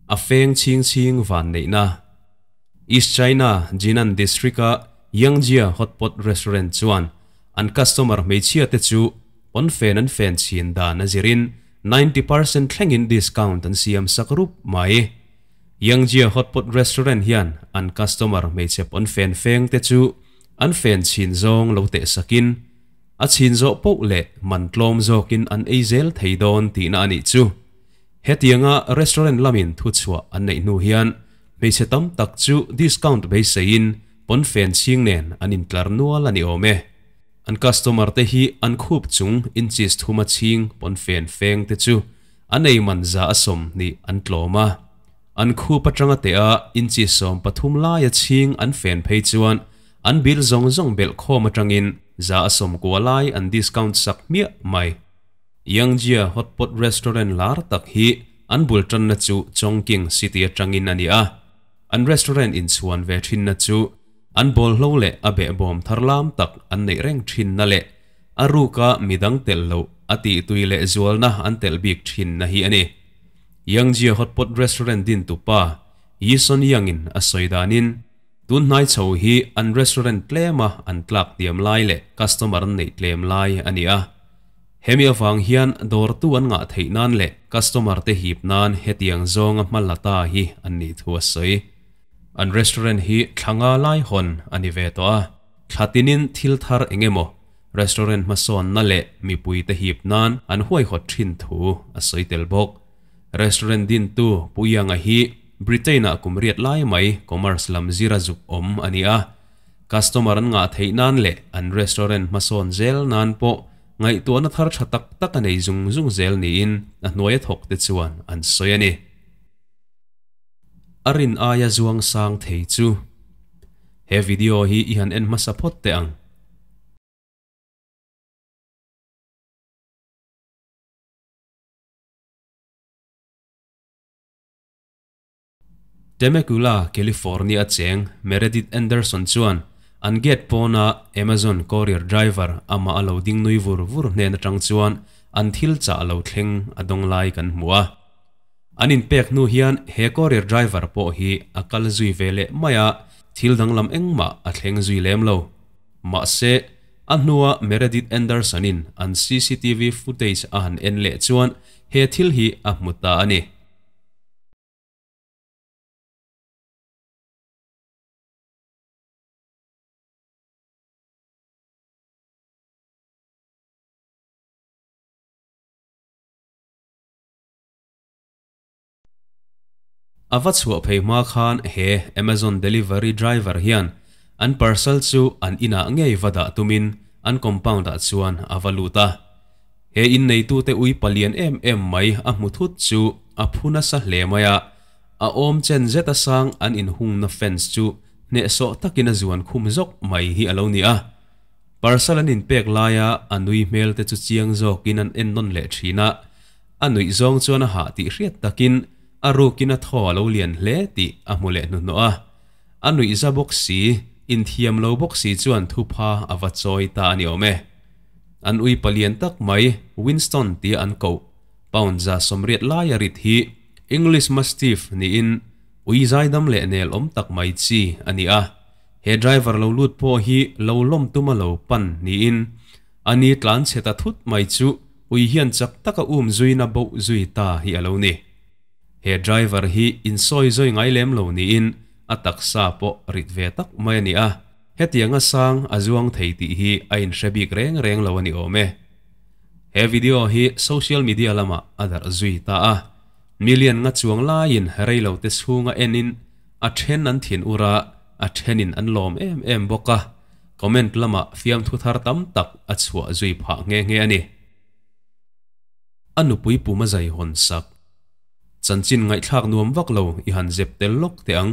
A feng chhing chhing vanneihna. East China, Jinan District-a Yangjia Hot Pot Restaurant chuan an customer hmeichhia te chu pawnfen an fen chhin dan a zirin 90% thlengin discount an siam sak rup mai. Yangjia Hot Pot Restaurant hian an customer hmeichhe pawnfen feng te chu an fen chhin zawng lo teh sakin a chhin zawh poh leh man tlawm zawkin an ei zel thei dawn tihna a nih chu. Hetianga restaurant lamin thuchhuah an neih hnu hian hmeichhe tam tak chu discount beiseiin pawnfen chhing nen an intlar nual a ni awm e. An customer te hi an khup chung inches thuma chhing pawnfen feng te chu an ei man 20% an tlawm a. An khup atanga teh a inches 13 laia chhing an fen phei chuan an bill zawng zawng belh khawm atangin 90% lai an discount sak hmiah mai. Yangjia Hot Pot Restaurant lar tak hi an bul tanna chu Chongqing City atangin a ni a. An restaurant inchhuan ve thinna chu an bawl hlo leh a behbawm thar lam tak an neih reng thinna leh a ruka midang tel loh a tih tui leh zualna an telh bik thinna hi a ni. Yangjia Hot Pot Restaurant din tupa Yison Yang-in a sawi danin tun hnai chho hi an restaurant tlema an tlak hniam lai leh customer an neih tlem lai a ni a. Hemi avang hian dawrtu an ngah theih nan leh customer te hip nan hetiang zawnga hma la ta hi an nih thu a sawi. An restaurant hi thlanga lai hawn a ni ve tawh a, thla tinin thil thar eng emaw restaurant hmasawnna leh mipui te hip nan an huaihawt thin thu a sawi tel bawk. Restaurant dintu Pu Ianga hi Britain-ah kum riat lai mai commerce lam zira zuk awm a ni a. Customer an ngah theih nan leh an restaurant hmasawn zel nan pawh ngaihtuahna thar tha tak tak a nei zung zung zel niin a hnuaia thawk te chuan an sawi a ni. A rin aia zuang sang thei chu. He video hi i han en hmasa phawt teh ang. Temecula, California a cheng Meredith Anderson chuan an gate pawna Amazon courier driver amah a lo ding nui vur vur hnen atang chuan an thil chah lo thleng a dawng lai kan hmu a. An inpek hnu hian he courier driver pawh hi a kal zui ve leh mai a, thil danglam engmah a thleng zui lem lo. Mahse, a hnua Meredith Anderson-in an CCTV footage a han en leh chuan he thil hi a hmu ta a ni. A va chhuah phei hma khan he Amazon delivery driver hian an parcel chu an inah ngei va dah tumin an compound ah chuan a va lut a. He inneitute ui palian em em mai a hmu thut chu a phu nasa hle mai a, a awm chen zet a sang an inhungna fence chu hnehsawh takin a zuan khum zawk mai hi a lo ni a. Parcel an inpek laia a nui hmel te chu chiang zawkin an en nawn leh thin a, a nuih zawng chuan a hah tih hriat takin a rukin a thaw a lo lian hle tih a hmu leh hnuhnawh a. A nuih za bawk si, inthiam lo bawk si chuan thupha a va chawi ta a ni awm e. An ui palian tak mai Winston tia an koh, pound 180 laia rit hi English Mastiff niin ui zaidam leh nel awm tak mai chi a ni a. He driver lo lut pawh hi lo lawm tuma lo pan niin a ni tlan chhe ta thut mai chu ui hian chak taka um zuina boh zui ta hi a lo ni. He driver hi insawi zawi ngai lem lo niin a taksa pawh rit ve tak mai a ni a. Hetianga sang a zuang thei tih hi a inhre bik reng reng lo a ni awm e. He video hi social media lamah a darh zui ta a. Million nga chuang laiin reilo te chhunga enin a then an thin ur a, a thenin an lawm em em bawk a. Comment lamah fiamthu thar tam tak a chhuah zui phah nghe nghe a ni. A nupui puma zai hawn sak. Chanchin ngaihthlak nuam vak lo i han zep tel lawk teh ang.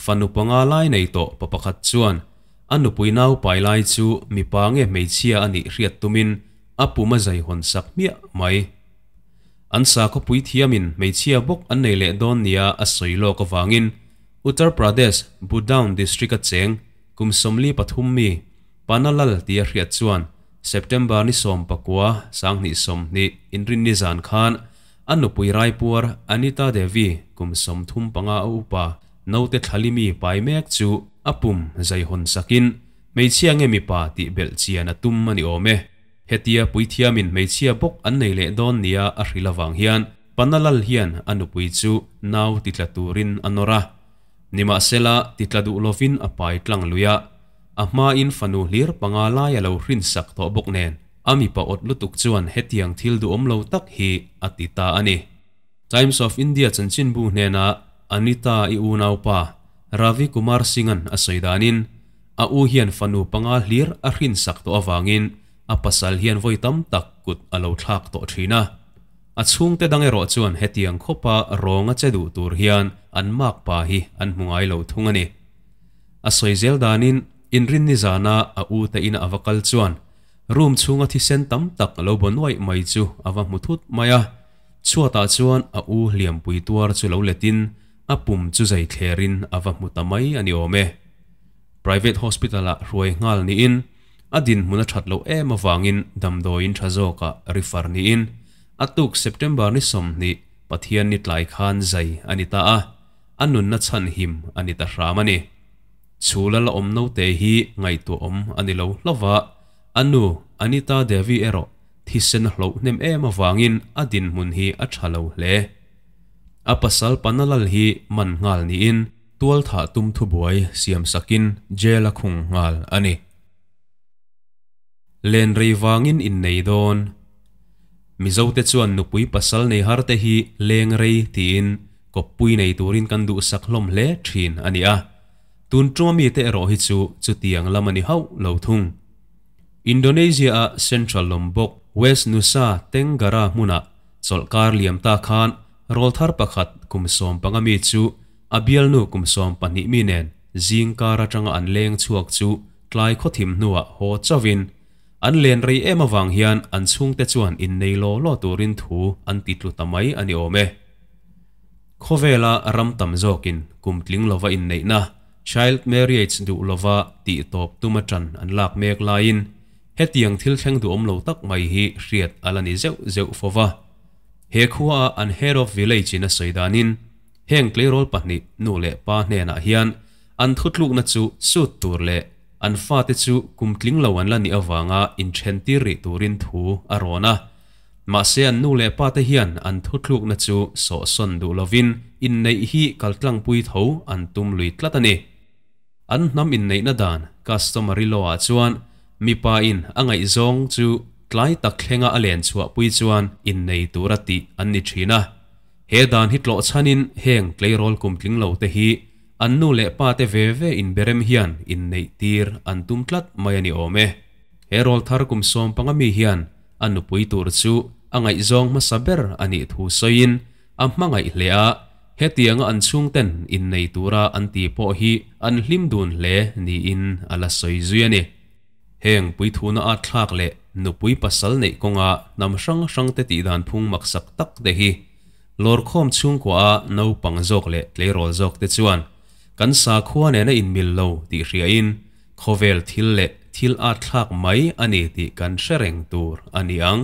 Fanu panga lai nei tawh pa pakhat chuan a nupui nau pai lai chu mipa nge hmeichhia a nih hriat tumin a puma zai hawn sak hmiah mai. An sakhaw puithiamin hmeichhia bawk an nei leh dawn nia a sawi lawk avangin Uttar Pradesh Budaun district-a cheng kum 43 mi Panalal tia hriat chuan September ni 19, 2020 inrinni zan khan a nupui raipuar Anita Devi kum 35 a upa naute thlali mi pai mek chu a pum zai hawn sakin hmeichhia nge mipa tih belh chian a tum a ni awm e. Hetia puithiamin hmeichhia bawk an nei leh dawn nia a hrilh avang hian Panalal hian a nupui chu nau titla turin a nawr a. Nimahsela titla duh lovin a pai tlang lui a, a hmain fanu hlir panga lai a lo hrinsak tawh bawk nen a mipa awt lutuk chuan hetiang thil duhawm lo tak hi a ti ta a ni. Times of India chanchinbu hnena Anita i unaupa Ravi Kumar Singh-a'n a sawi danin, a u hian fanu panga hlir a hrinsak tawh avangin a pasal hian vawi tam tak kut a lo thlak tawh thin a. A chhungte dang erawh chuan hetiang khawpa rawnga che duh tur hian an makpa hi an hmu ngai lo thung a ni. A sawi zel danin inrinni zana a u te ina a va kal chuan room chhunga thisen tam tak lo baw nuaih mai chu a va hmu thut mai a. Chhuatah chuan a u hliampui tuar chu lo letin a pum chu zai thlerin a va hmu ta mai a ni awm e. Private hospital-ah hruai nghal niin a dinhmun a that loh em avangin damdawiin tha zawkah refer niin a tuk September ni 20 Pathian ni tlai khan zai a ni ta a, a nunna chhan him a ni ta hram a ni. Chhula la awm naute hi ngaihtuahawm a ni lo hlauh a, a nu Anita Devi erawh thisen a hloh hnem em avangin a dinhmun hi a tha lo hle. A pasal Panalal hi man nghal niin tualthah tum thubuai siam sakin jail a khung nghal a ni. Len rei vangin innei dawn. Mizote chuan nupui pasal nei har te hi leng rei tiin kawppui nei turin kan duhsak hlawm hle thin a ni a. Tun tuma mite erawh hi chu chutiang lam a ni hauh lo thung. Indonesia-a Central Lombok, West Nusa Tenggara hmunah chawlhkar liam ta khan rawlthar pakhat kum 15 mi chu a bialnu kum 12 mi nen zingkar atanga an leng chhuak chu tlai khawthim hnuah haw chauhin an len rei em avang hian an chhungte chuan innei law law turin thu an ti tlu ta mai a ni awm e. Khawvela ram tam zawkin kum tling lova inneihna, child marriage, duh lova tih tawp tum atan an lak mek laiin hetiang thil thleng duhawm lo tak mai hi hriat a la ni zeuh zeuh fo va. He khuaah an head of village in a sawi danin heng tleirawl pahnih nu leh pa hnenah hian an thutlukna chu sut tur leh an fate chu kum tling lo an la nih avanga inthen tir rih turin thu a rawn a. Mahse an nu leh pa te hian an thutlukna chu sawhsawn duh lovin inneih hi kaltlangpui tho an tum lui tlat a ni. An hnam inneihna dan, customary law, ah chuan mipa in a ngaihzawng chu tlai tak thlenga a len chhuahpui chuan innei tura tih an ni thin a. He dan hi tlawh chhanin heng tleirawl kum tling lo te hi an nu leh pa te ve ve inberem hian inneih tir an tum tlat mai a ni awm e. He rawlthar kum 15 mi hian a nupui tur chu a ngaihzawng hmasa ber a nih thu sawiin a hmangaih hle a, hetianga an chhungten innei tura an ti pawh hi an hlim dun hle niin a la sawi zui a ni. Heng puithuna at thlak leh nupui pasal neih kawnga hnam hrang hrangte tihdan phung maksak tak te hi lawrkhawm chhungkua a naupang zawk leh tleirawl zawk te chuan kan sakhua nena inmil lo tih hriain khawvel thil leh thil at thlak mai a ni tih kan hre reng tur a ni ang.